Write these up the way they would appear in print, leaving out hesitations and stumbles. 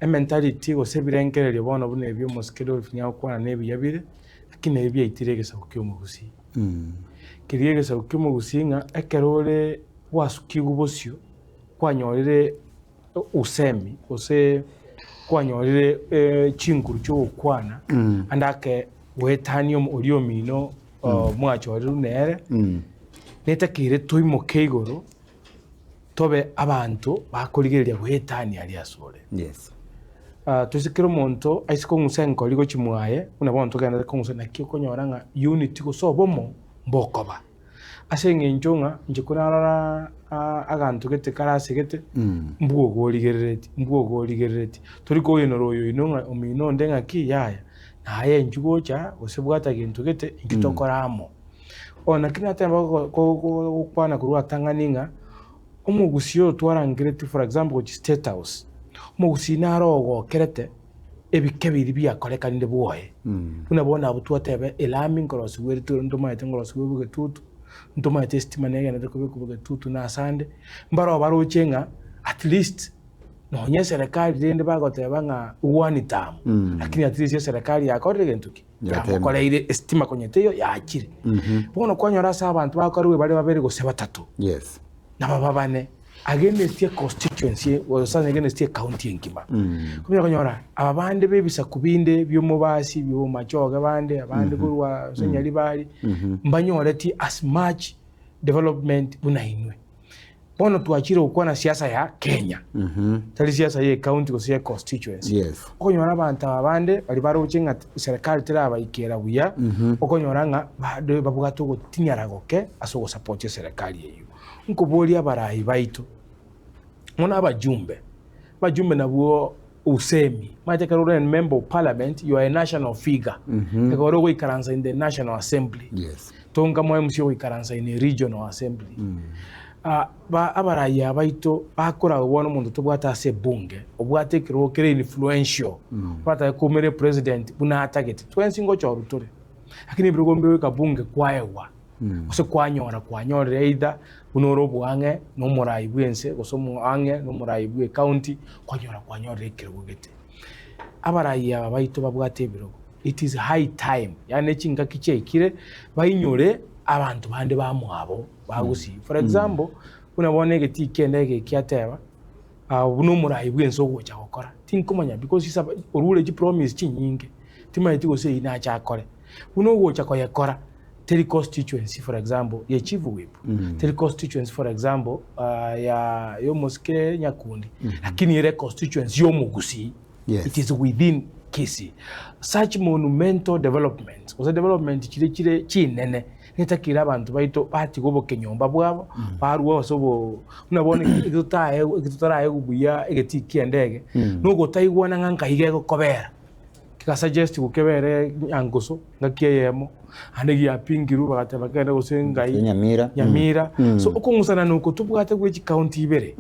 Ementality gose ebirengererio bono buna ebi omosike Dolphin agokwana nebiya bire, lakini nabio biaitire egesaku kia omogusii. Keria egesaku kia omogusii ng'a ekero ore gwasukigwe bosio, kwanyorire usemi gose kwanyorire chinguru chia ogokwana, ande ake goetania oria omino mwachorirwe nere, netakeire toimoke igoro. Tobe abanto bakorigereria goetania aria asore. Yes. Ah, toise kera omonto aise kong'usa enkori gochia mwaye, buna bono togenderete kong'usa, naki okonyora ng'a unity gose obomo mbokoba. Ase eng'encho ng'a inche korarora aganto gete kare ase gete, mbwogo origerereti, mbwogo origerereti. Tori koenora oyo oino ng'a omino onde ng'aki yaya, naye inchuo gocha gose bwata gento gete intwe tokore amo. Bono naki nateba gokwana korwa atang'ani ng'a omogusii oyo twarangeretie for example gochia state house, omogusii naro ogokerete ebike biria biakorekanire bwoye. Buna bono abwo twateba elami nkorosigwa ere ntomaete nkorosigwa ere bogetutu, ntomaete estima negenderete kobekwa bogetutu na asande, mbaro baroche ng'a at least nonye eserekari rende bagoteba ng'a one term, lakini at least eserekari yakorire gento ki? Yamokoreire esitima konya teiyo yachire. Bono kwanyora ase abanto bakorigwe bare babere gose batato, Yes. nabo babane against econstituency gose against ecounty engima. Komanya konyora aba bande b'ebisaku binde bi'omobasi, bi'obomachoge bande, abande korwa ase Nyaribari, mbanyoreti as much development buna inwe. Bono twachire gokwana siasa ya Kenya, tari siasa ye county gose ye constituency. Yes. Okonyora abanto aba bande baria baroche ng'a serikali terabaikera buya, okonyora ng'a bado babwate ogotinyara goke ase ogosupport eserekari eyio. Nkoboria abarai baito, mono abajumbe, abajumbe nabwo usemi, omanyete ekero ore member of parliament you are a national figure, ekero ogoikaransa in the national assembly. Yes. Tonka mwa MC ogoikaransa in a regional assembly. Ah, ba abarai aba baito bakoragwa bono omonto tobwate ase ebunge, obwate ekerogo kere influential, oratake koumera epresident buna atagete, twensi ngochorwa tore. Lakini ebirogo mbire goika bunge kwaegwa, gose kwanyora kwanyorire either buna ore oboang'e na omorai bwense gose omoang'e na omorai bwe ecounty, kwanyora kwanyorire ekerogo gete. Abarai aba baito babwate ebirogo, it is high time, yaani chingaki chiaikire bainyore abanto bande bamwabo bagusii. For example, buna bono egetii ki'endege eke kiateba, buna omorai bw'ense ogocha gokora, tinkomanya because is a orure chipromise chinyinge, timanyeti gose eyio nache akore. Buna ogocha koyekora, teri constituency for example ye chief whip, teri constituency for example ya y'omosike Nyakundi, lakini ere constituency y'omogusii. Yes. It is within Kisii. Such monumental developments, gose development chire chire chinene, netakire abanto baito batiga obokenyomba bwabo, barwa ase obo buna bono eki totaegwa eki totaraegwa buya egetii kia endege, nogotaigwana ng'a nkai gegokobera. Kegasuggest gokebere Nyangusu ngaki eyemo, naende giapingirwe bagateba kegende gose ngai Nyamira. Nyamira. So okong'usanana oko tobwate bwe chikaunti ibere,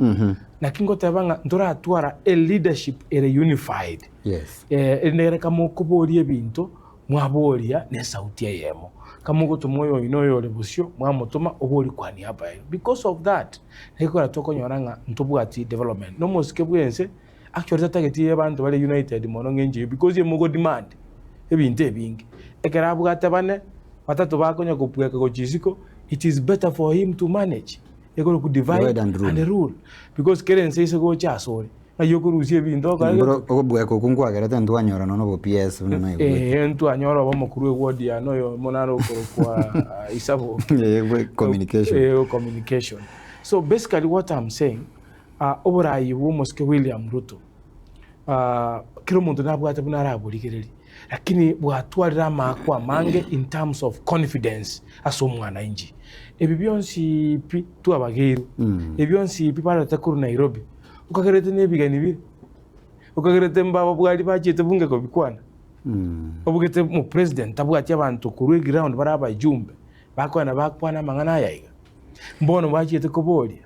naki ngoteba ng'a ntoratwara a leadership ere unified. Yes. Erinde ekero kama okoboria ebinto, mwaboria na esauti eyemo. Kama ogotoma oyo oino oyore bosio, mwamotoma oborie kwa niaba yaino. Because of that, nekero tokonyora ng'a ntobwati development. Na omosike bwense. Actually tatageti abanto bare united mono ng'encho eyio because emogo demand ebinto ebinge. Ekero abwate bane, batato bakonya kobweka gochia isiko, it is better for him to manage ekero divide Divide and rule. and rule because kera ense ase gocha asore, ng'ai okorusia ebinto okore Mboro gento. okobweka okwo nkwagerete ntwanyora nonya obo PS buna naigwete. Eeh ntwanyora obo omokuru eward yane oyomo naro okorokwa Isaboke. Eh, bwe communication. Eh, communication. So basically what I'm saying, Oboraai bw'omosike William Ruto, kera omonto nabwate buna araborigererie, lakini bwatwarire amaakwa amange in terms of confidence ase omwananchi. Ebi bionsi pi twabageirwe, ebi bionsi pi barete korwa Nairobi, okagerete na ebigeni bire, okagerete mbababwari bachiete bunge kobikwana, obugete omopresident tabwati abanto korwa eground bare abajumbe, bakoenda bakwana amang'ana aya iga, mbono bachiete koboria.